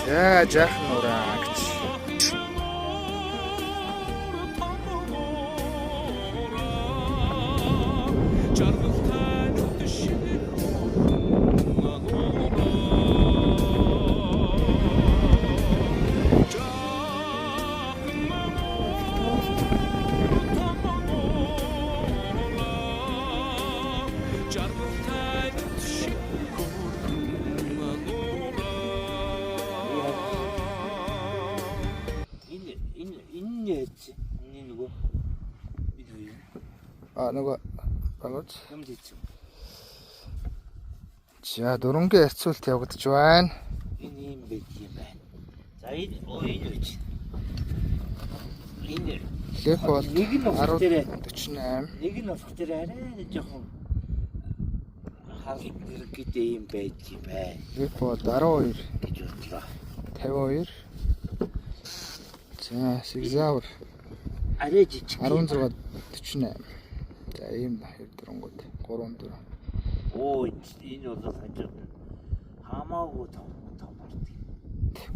За жаахан ураа гэж. Энэ энэ энэ яаж энэ нөгөө бид үе А нөгөө багууч. юм дийцэн. За дөрөнгийн харьцуулт явагдаж байна. Энэ юм байт юм байна. За энэ оо энэ үеч. Энэ Лев бол нэг нь болох дээр 10:48. нэг нь болох дээр арай жоохон харалт гэдэг юм байт юм байна Лев бол 12 гэж бодлоо. 52. За Сигзаур Арай жижиг. 16 48. За ийм хоёр дөрөнгүүд 3 4. Оо энэ бол хажууд нь хамаагүй том том барт.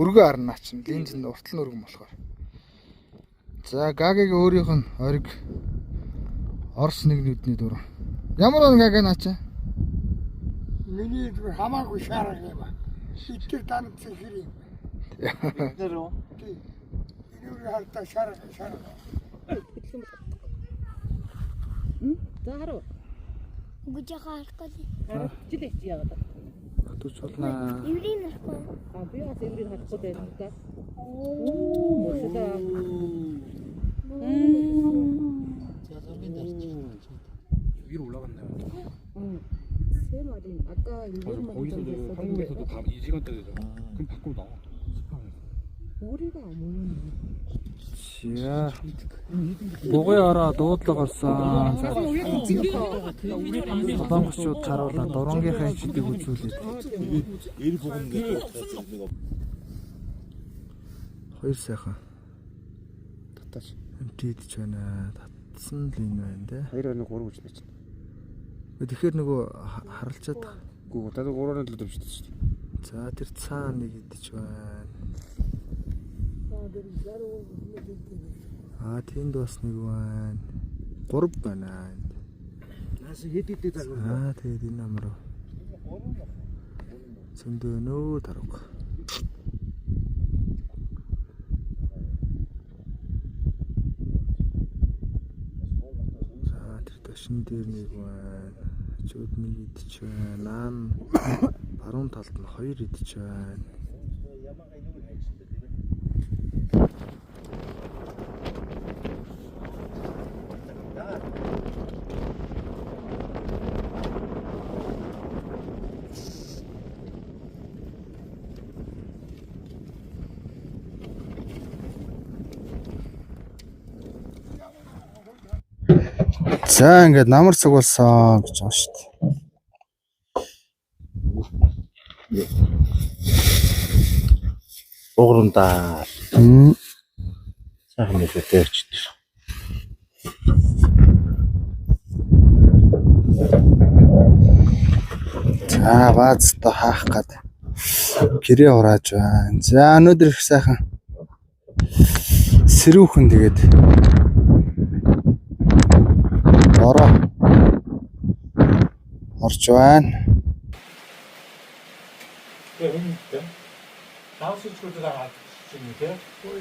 Өргөө арнаа чинь линз нь уртл нь өргөн болохоор. За Гагагийн өөрийнх нь ориг Орос нэг нүдний дуран. Ямар он Гага наа чи? Миний зүгээр хамаагүй шаарах юм аа. Итгэр данцсан хэр юм. Бид нар уу? Тий. Энэ хартаа шаарах шаарах. За харав. Үгүй жоохон харахгүй л. Харав. Жил их яагаад. Хөтөж болно. Эврийн харахгүй. А би бас эврийг харахгүй байна л да. Оо мөсөлөө. 위로 올라갔나요? 세 마리. 아까 일곱 맞아, 마리 정도 거기서도 있었는데 한국에서도 다 이 시간대 되잖아. 그럼 밖으로 나와. 스파에서. 머리가 안 보이네. За. Бугын ороо дуудлага болсон. За Солонгосчууд харуулаа дурунгийнхаа хичээлийг үзүүлээд. Хоёр сайхан. Татаач. Эмтийдэж байна. Татсан л энэ байна те. 2.3 гэж байна чинь. Тэгэхээр нөгөө харалцаад Гүү та 3.7 дэмждэг шүү дээ. За тэр цаана нэг идэж байна. Аа тэнд бас нэг байна. Гурав байна энд. Наас хэд хэдтэй загвар. Аа тэгээд энэ нам руу. Зөндөө нөө тарга. За тэр дошин дээр нэг байна. Хажууд нэг идэж байна. Наан баруун талд нь хоёр идэж байна. За ингээд намар цуг болсон гэж байгаа шүү дээ. Уграндаа. Мм. Сайхан нөлөөтэй очиж. За баазтай хаах гад гэрээ хурааж байна. За өнөөдөр их сайхан сэрүүхэн тэгээд бороо орж байна.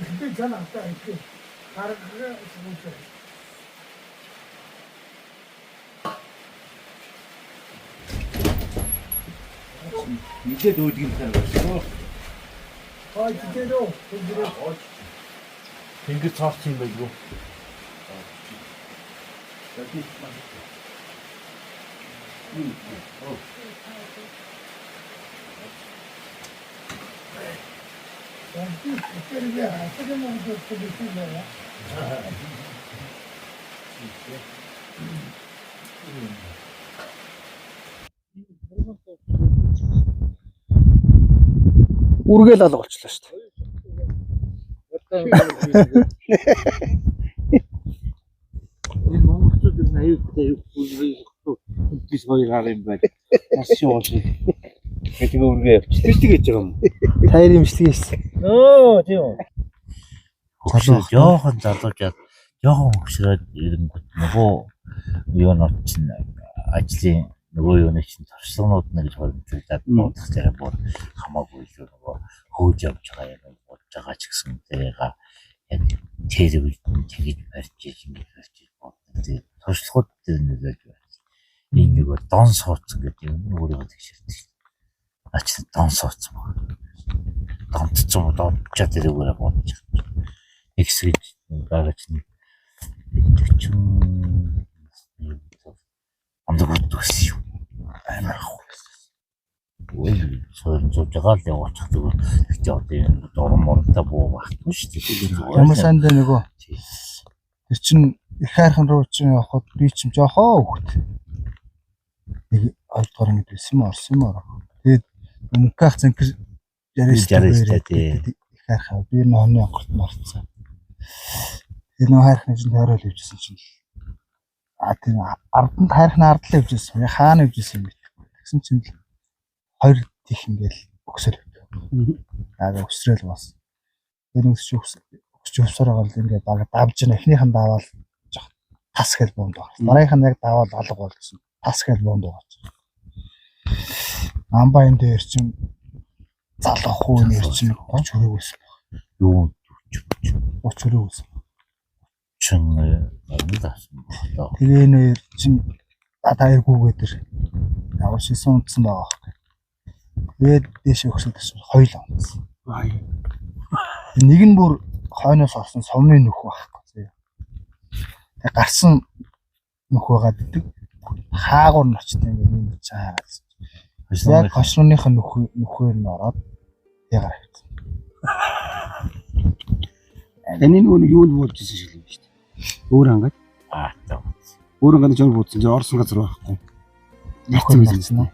Ихтэй чанартай ихтэй. Харах сүмтэй. Нилээд өөдөг юм байна. Хойч дээрөө тэнгэрээ Тэнгэр цоорч юм байлгүй. тэр хасаг юм уу гэдэг юм. Үргээл алга болчлоо шүү дээ. Энэ монголчууд энэ аюултай бүлгээс хоёр гар юм байна. Нас шуул. Гэдэг үргээ явчих. Бэлтгэж хийж байгаа юм. Таяр имжлэг хийсэн. Нөө тийм үү. Хөгшөө жоохон залуучаад жоохон хөгшрөөд ирэнгүүт нөгөө юунууд чинь ажлын нөгөө юуны чинь туршлаганууд нь гэж хоримтлагдаад бодох зэрэг бүр хамаагүй илүү нөгөө хөөж явж байгаа юм бодож байгаа ч гэсэн тэрийг яг тэр үед нь тэгж барьж иж ингэж барьж иж боддог. Тэгээд туршлагууд тэр нөлөөлж байна. Энэ нөгөө дон суудсан гэдэг юм өөрийгөө тэгшэрдэг шин. Наа чи дон суудсан байна. Донтцсон донтчаа тэрүүгээрээ бодож байгаа. Нэг хэсэг гаагч нэг 40 насны амдаг үтсэн юм. Амар ах. Үгүй суурин зууж байгаа л явуучих зүгээр. Гэхдээ одоо энэ дуран мурантай буу байхгүй шүү дээ. Ямар сандаа нөгөө тэр чин их хайрхан руу чинь явхад би чинь жоохоо хөвгт. Нэг хоёрдугаар ангид байсан юм орсон юм аа. Тэгээд мөнхөх зэнкэр 69 тий. Их хайрхан би энэ хоньны онголт морцсон. Тэгээд нөгөө хайрхны чинь тойрол явжсэн чинь а тийм арданд хайрхны ардлаа явжсэн. Яг хаана явжсэн юм бэ? Тэгсэн чинь л хоёр тих ингээл өгсөл явдаг. Аа өсрөөл бас. Тэр өсч өсч өвсөр байгаа л ингээд баг давж ин эхнийх нь даваал жоох тас гэл буунд байгаа. Дараагийнх нь яг даваал алга болсон. Тас гэл буунд байгаа. Амба энэ дээр чинь залах хүү нэр чинь 30 хүрэг байсан. Юу 30 хүрэг байсан. чин нэг авсан байна. Тэгээ энэ хоёр чинь даяаргүйгээ тэр ямар шисэн унтсан байгаа байхгүй. Тэгээд дээш өгсөд гэсэн хоёул унтсан. Нэг нь бүр хойноос орсон сумны нүх байхгүй зөө. Тэгээ гарсан нүх байгаа гэдэг. Хаагур нь очтой ингээд нэг цаа хаагаад. Яг хошрооных нь нүх нүхээр нь ороод тэгээ гараад. Таны нөгөө нэг юунд бууж ирсэн шиг юм шүү дээ. Өөр ангад. Аа таа. Өөр ангад жор буудсан. Жор орсон газар байхгүй. Нүхээр нь орсон уу?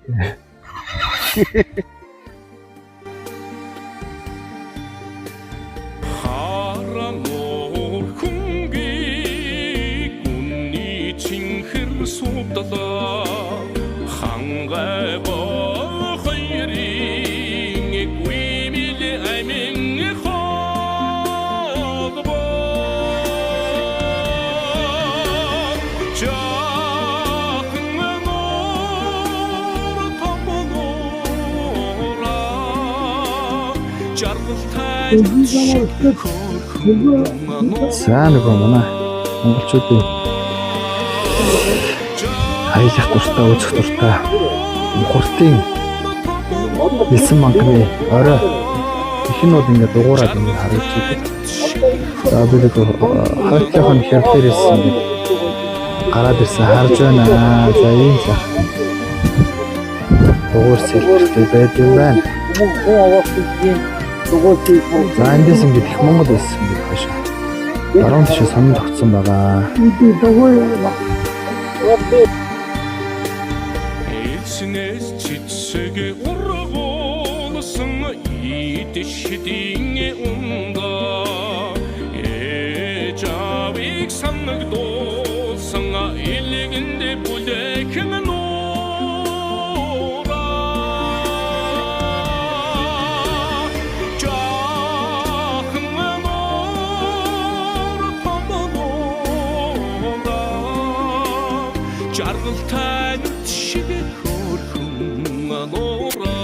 Харануур хүнгийг үнний чинхэр судлаа хангай хоёрын гүмэл амин холбоо жаахан нуур томнуура жаргалтай За нөгөө манай монголчуудын аялах дуртай, үзэх дуртай мухартын элсэн банкны орой их нь бол ингээд дугуураад ингээд харагдаж байдаг. За би нэг хойтлынх нь хэр дээрээс ингээд гараад ирсэн харж байна. За ийм сайхан дугуур сэлбэртэй байд юм байна. За эндээс ингээд их Монгол байсан ингээд хойш. Баруун тишээ сонин тогтсон байгаа. Элснээс чицэг ургуулсан идшдийн унда ээж аавыг санагдуулсан илгэндэ бүлэхэн нуура жаахан нуур томнуура жаргалтай нүд шиг хөөрхөн нуура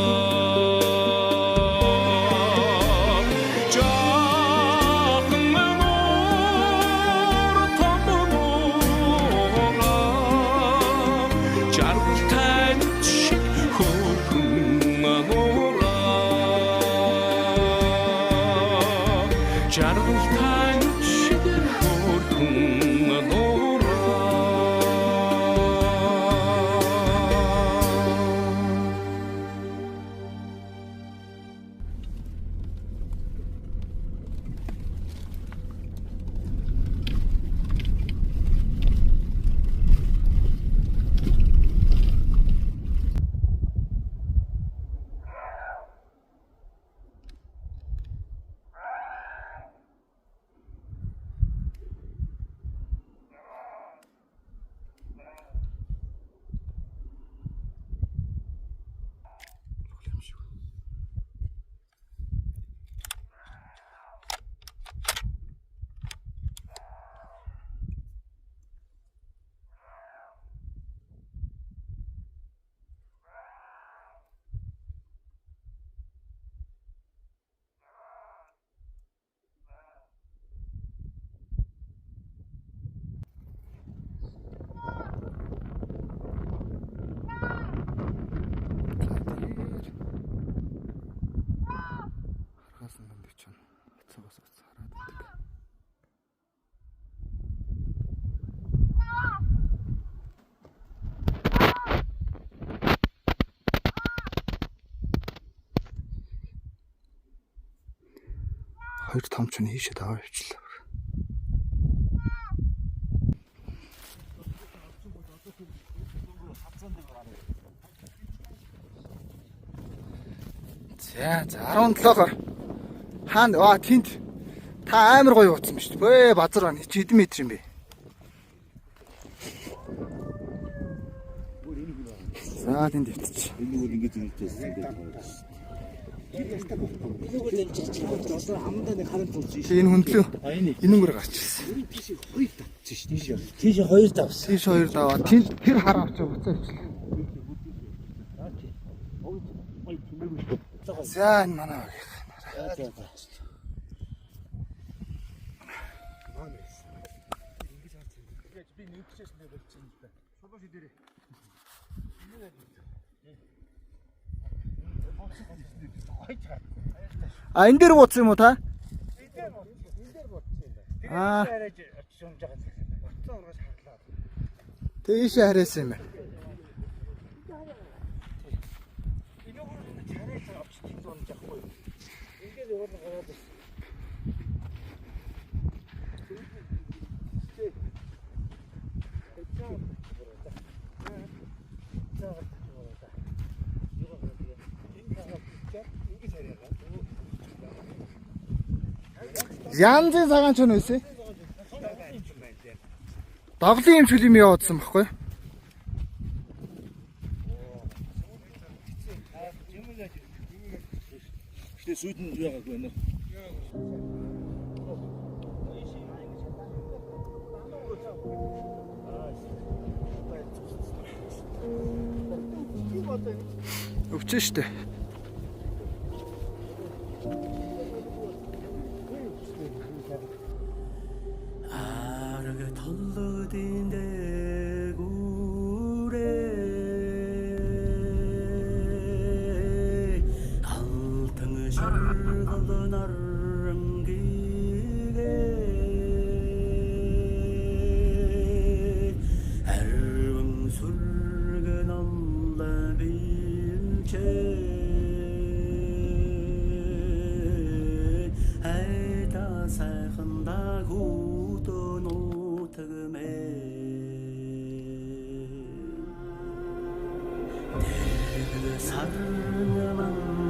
жаахан нуур томнуура жаргалтай нүд шиг хөөрхөн нуура жаргалтай нүд шиг хөөрхөн нуура. Хоёр том ч нь хийшээ даваа явчлаа. За за 17-оор хаана аа тент та амар гоё ууцсан ба шүү дээ. Бөө базар байна. Чи хэдэн метр юм бэ? За тэнд ивтчих. Энэ үл ингэж ингэжсэн гэж. Чи энэ хөндлөө энэнгээр гарч ирсэн. Тийш хоёр давсан. Тийш хоёр даваа. Тэнд тэр хар авчаа буцаа ивчлээ. За энэ манай багийнх. А энэ дээр бууцсан юм уу та? Аа. Тэг ийшээ харьяасан юм байна. Янзын цагаан чон байсан. Доглын юм чүл юм яваадсан байхгүй юу? Гэтэ сүйдэнд байгаагүй нэ. Өвчнө штэ. Арга толгодын дээгүүрээ алтан шаргал наран гээгээ арван сүргэн алла билчээ айда сайхан да хүүтэн утгамээ Тэг сарн